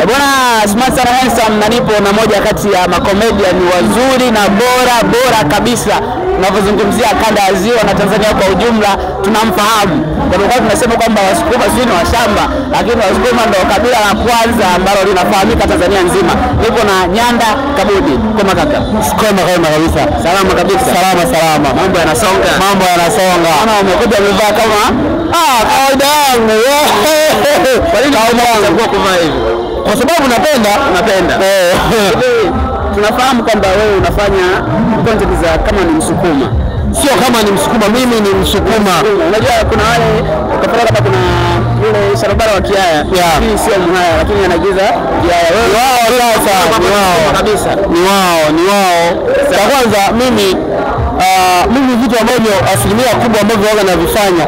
Bwana smart sana handsome, na nipo na moja kati ya makomedian wazuri na bora bora kabisa. Tunapozungumzia kanda ya Ziwa na Tanzania kwa ujumla tunamfahamu. Kwa sababu tunasema kwamba Wasukuma si ni washamba, lakini Wasukuma ndio kabila la kwanza ambalo linafahamika Tanzania nzima. Nipo na Nyanda Kabudi. Koma kaka. Koma koma kabisa. Salama kabisa. Salama salama. Mambo yanasonga. Mambo yanasonga. Maana umekuja umevaa kama kawaida yangu. Kwa nini unachagua kuvaa hivi? Kwa sababu napenda. Napenda. Tunafahamu kwamba wewe unafanya content za kama ni Msukuma. Sio kama ni Msukuma, mimi ni Msukuma. Unajua kuna wale ukapata kama kuna yule Sharobara wa Kiaya, lakini sio Mhaya, lakini anaigiza Kiaya. Wewe wao sasa ni wao kabisa. Ni wao, ni wao. Cha kwanza mimi mimi vitu ambavyo asilimia kubwa ambavyo waga navifanya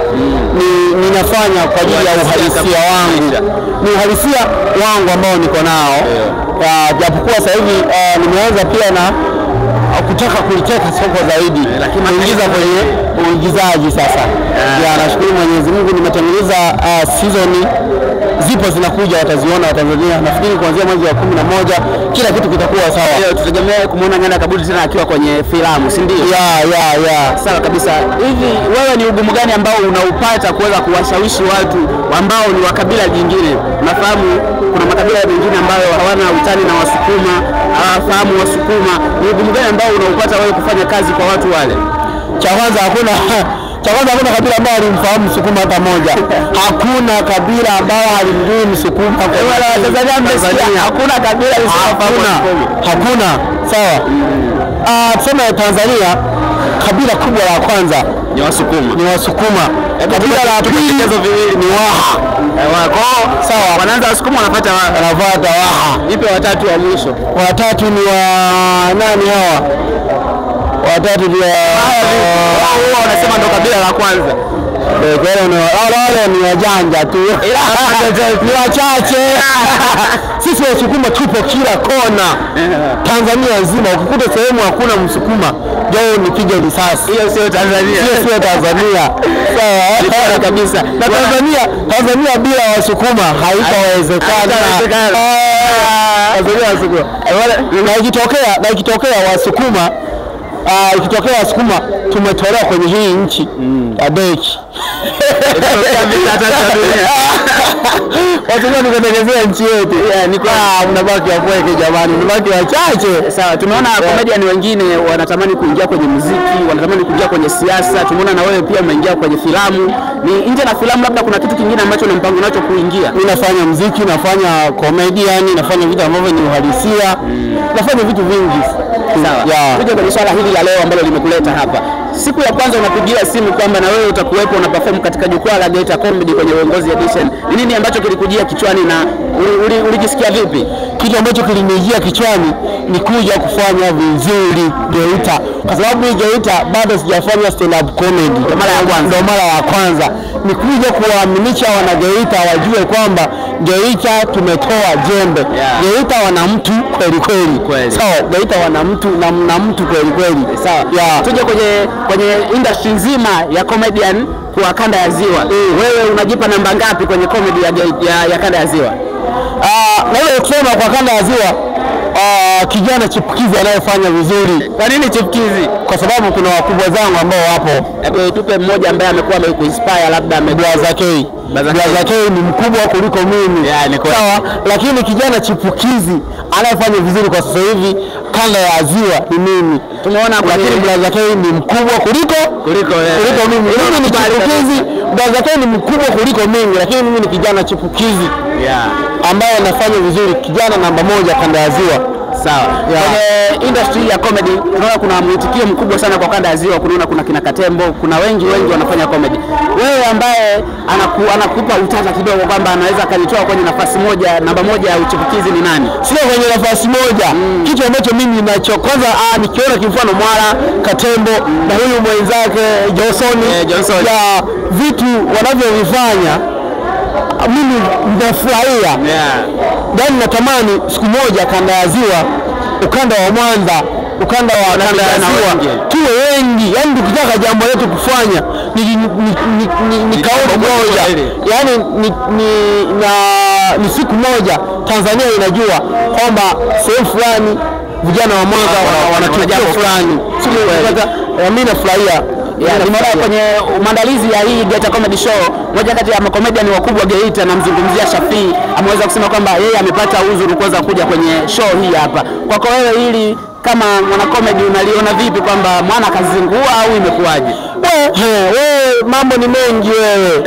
ni ninafanya kwa ajili ya uhalisia wangu. Ni uhalisia wangu ambao niko nao. Japokuwa sasa hivi nimeanza pia na kutaka kuliteka soko zaidi, kuingiza kwenye uigizaji sasa. Ya, nashukuru Mwenyezi Mungu nimetengeneza season zipo zinakuja, wataziona Watanzania. Nafikiri kuanzia mwezi wa 11 kila kitu kitakuwa sawa. Leo tutegemee kumuona Nyanda Kabudi tena akiwa kwenye filamu, si ndio? Ya. Sawa kabisa. Hivi wewe ni ugumu gani ambao unaupata kuweza kuwashawishi watu ambao ni wa kabila jingine? Unafahamu kuna makabila mengine ambayo hawana utani na Wasukuma, hawafahamu Wasukuma. Ni ugumu gani ambao unaupata wewe kufanya kazi kwa watu wale? Cha kwanza hakuna kabila ambao alimfahamu Msukuma hata moja. Hakuna kabila ambao alimjui Msukuma. Tanzania mmesikia, hakuna kabila lisilofahamu. Hakuna. Sawa. Tuseme Tanzania kabila kubwa la kwanza ni Wasukuma. Ni Wasukuma. Kabila la pili ni Waha. Sawa. Wanaanza Wasukuma wanafuata Waha. Wanafuata Waha. Nipe watatu wa mwisho. Watatu ni wa nani hawa? Watatu ni wao wanasema ndo kabila la kwanza. Wale ni wajanja tu. Ni wachache. Sisi Wasukuma tupo kila kona. Tanzania nzima ukikuta sehemu hakuna Msukuma, njoo nipige risasi. Hiyo sio Tanzania. Hiyo sio Tanzania. Sawa kabisa. Na Tanzania bila Wasukuma haitawezekana. Tanzania Wasukuma. Na ikitokea Wasukuma ikitokea Wasukuma tumetolewa kwenye hii nchi ya beki. Wasukuma tukatengenezea nchi yetu. Mnabaki wapweke jamani, mnabaki wachache. Sawa, tumeona comedian wengine wanatamani kuingia kwenye muziki, wanatamani kuingia kwenye siasa. Tumeona na wewe pia umeingia kwenye filamu. Ni nje na filamu labda kuna kitu kingine ambacho una mpango nacho kuingia? Mimi nafanya muziki, nafanya comedian, nafanya vitu ambavyo ni uhalisia. Nafanya vitu vingi. Sawa. Tuje kwenye swala hili la leo ambalo limekuleta hapa. Siku ya kwanza unapigia simu kwamba na wewe utakuwepo una perform katika jukwaa la Geita Comedy kwenye Uongozi Edition. Ni nini ambacho kilikujia kichwani na ulijisikia vipi? Kitu ambacho kilinijia kichwani ni kuja kufanya vizuri Geita. Kwa sababu Geita bado sijafanya stand up comedy. Ndio mara ya kwanza. Ndio mara ya kwanza. Ni kuja kuwaaminisha wana Geita wajue kwamba Geita tumetoa jembe. Geita wana mtu kweli kweli. Sawa, Geita wana mtu na mna mtu kweli kweli. Sawa. Tuje kwenye industry nzima ya comedian kwa kanda ya Ziwa. Wewe unajipa namba ngapi kwenye comedy ya kanda ya Ziwa? Naweza kusema kwa kanda ya Ziwa kijana chipukizi anayefanya vizuri. Kwa nini chipukizi? Kwa sababu kuna wakubwa zangu ambao wapo. Hebu tupe mmoja ambaye amekuwa amekuinspire, labda Blaza K. Blaza K ni mkubwa kuliko mimi. Sawa, lakini kijana chipukizi anayefanya vizuri kwa sasa hivi kanda ya Ziwa ni mimi. Tumeona, lakini Blaza K ni mkubwa kuliko mimi. Mimi ni chipukizi, Blaza K ni mkubwa kuliko mimi, lakini mimi ni kijana chipukizi ambaye anafanya vizuri, kijana namba moja kanda ya Ziwa. Sawa. Kwenye industry ya comedy tunaona kuna mwitikio mkubwa sana kwa kanda ya Ziwa. Kunaona kuna kina Katembo, kuna wengi wanafanya comedy. Wewe ambaye anakupa utata kidogo kwamba anaweza akanitoa kwenye nafasi moja, namba moja ya uchipukizi ni nani? Sio kwenye nafasi moja. Kitu ambacho mimi ninacho kwanza, nikiona kimfano Mwala, Katembo na huyu mwenzake Johnson, Johnson. Ya vitu wanavyovifanya mimi nafurahia. Yaani natamani siku moja kanda ya Ziwa, ukanda wa Mwanza, ukanda wa kanda ya Ziwa tuwe wengi. Yaani tukitaka jambo letu kufanya ni kauli moja. Yaani ni siku moja Tanzania inajua kwamba sehemu fulani vijana wa Mwanza wana tukio fulani. Mimi nafurahia. Nimeona kwenye maandalizi ya hii Geita Comedy Show, moja kati ya makomedian wakubwa Geita, namzungumzia Shafii, ameweza kusema kwamba yeye amepata udhuru kuweza kuja kwenye show hii hapa. Kwako wewe hili kama mwana comedy unaliona vipi, kwamba mwana kazingua au imekuwaje? Wewe mambo ni mengi wewe.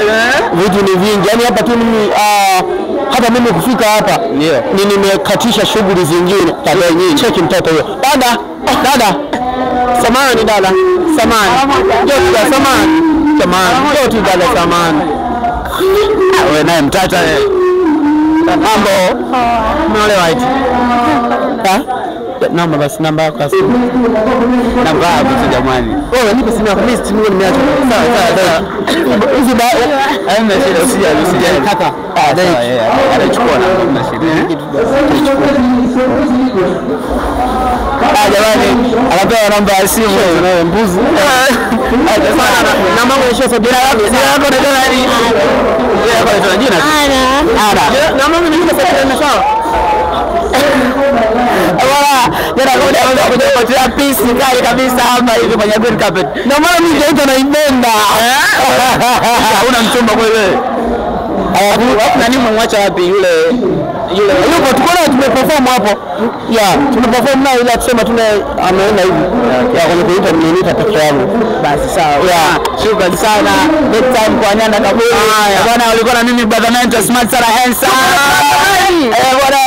Vitu ni vingi. Yaani hapa tu mimi hata mimi kufika hapa ni nimekatisha shughuli zingine. Cheki mtoto huyo. Dada, dada. Samahani dada. Samahani. Njoo samahani. Samahani. Njoo tu dada samahani. Wewe naye mtata wewe. Mambo. Umeolewa eti? Ha? Namba basi, namba yako ya simu. Namba yako tu jamani. Wewe nipe simu yako, mimi simu nimeacha. Sawa sawa. Hizi ba haina shida, usijali usijali. Kaka. Ah, sawa, yeye anachukua na hamna shida. Ah, jamani, anapewa namba ya simu naye mbuzi. Namba yangu ni 27. Jina lako unaitwa nani? Jina lako unaitwa jina? Ana. Ana. Namba yangu ni 27 sawa. Wala, jana kuja kuja pisi kali kabisa hapa hivi kwenye green carpet. Ndio maana mimi Geita naipenda. Hauna mchumba kweli wewe? Nani umemwacha wapi yule yule? Yuko tuko naye tumeperform hapo. Yeah, tumeperform naye ila tusema tuna ameenda hivi. Ya kwenye kuita nimeniita peke yangu. Basi sawa. Yeah. Shukrani sana. Big time kwa Nyanda Kaburi. Bwana ulikuwa na mimi brother Mentor Smart Sara Handsome. Eh bwana.